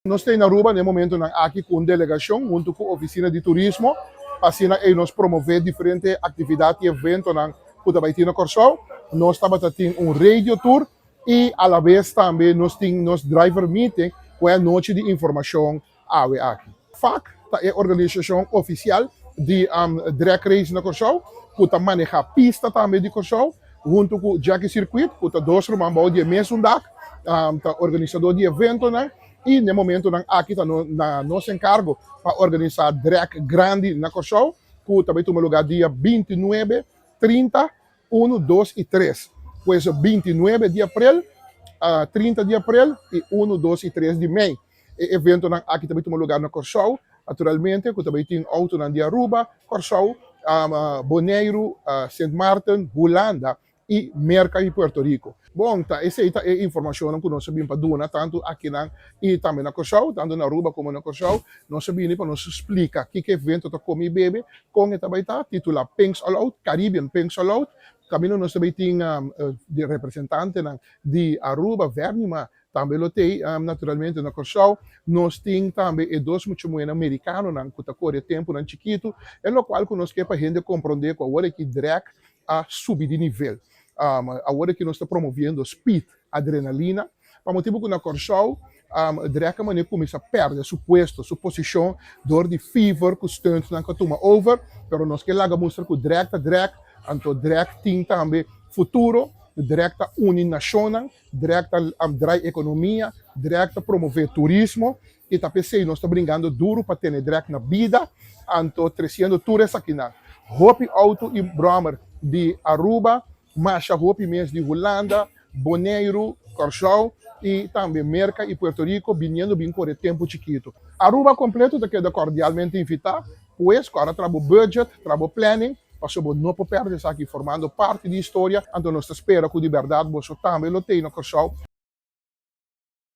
Nos ta na Aruba na e momentonan aki ku un delegashon huntu ku Ofisina di Turismo pa asina ei nos promové diferente aktividat i eventonan ku ta bai tin na Kòrsou. Nos tabata tin un radio tour i alabes tambe nos tin nos driver meeting ku e anochi di informashon awe aki. FAC ta e organisashon ofisial di Drag Race na Kòrsou ku ta manehá pista tambe di Kòrsou huntu ku Jackie Circuit ku ta dos ruman bou di e mesun dak, ta organisadó di eventonan i na e momentonan aki ta na nos enkargo pa organisá Drag Grandi na Kòrsou ku ta bai tuma lugá dia 29, 30, 1, 2 i 3. Pues 29 di aprel, 30 di aprel i 1, 2 i 3 di mei. E eventonan aki ta bai tuma lugá na Kòrsou, naturalmente ku ta bai tin outonan di Aruba, Kòrsou, Boneiru, Sint Maarten, Hulanda i Merka i Puerto Rico. Bon, ta esei ta e informashonnan ku nos a bin pa duna tantu akinan i tambe na Kòrsou, tantu na Aruba komo na Kòrsou. Nos a bini pa nos splika kiko evento ta komi i bebe, kon e ta bai ta, titulá Pinks All Out, Caribbean Pinks All Out. Kaminda nos ta bai tin di representantenan di Aruba, Vernima Tambe lo tei, naturalmente, na Kòrsou. Nos tin tambe e dos mucha muhénan merikanonan ku ta kore tempunan chikitu, e lokual ku nos ke pa hende komprondé ku awor aki drag a subi di nivel. Awor aki nos ta promoviendo speed, adrenalina, pa motibu ku na Kòrsou drag a manera kuminsá pèrdè su puesto, su posishon dor di fever ku stuntnan ku a tuma over, pero nos ke laga mustra ku drag ta drag, anto drag tin tambe futuro, drag ta uni nashonnan. Drag ta drai ekonomia, drag ta promové turismo i ta p'esei nos ta bringando duru pa tene drag na bida, anto tresiendo tur esakinan. Hopi outo i bròmer di Aruba, masha hopi mes di Hulanda, Boneiru, Kòrsou i tambe Merka i Puerto Rico biniendo bin kore tempu chikitu. Aruba kompleto ta keda kordialmente invitá, pues ku ora tra bo budget, tra bo planning, Pasobra bo no por pèrdè esaki formando parti di historia, anto nos ta spera ku di bèrdat boso tambe lo tei na Kòrsou.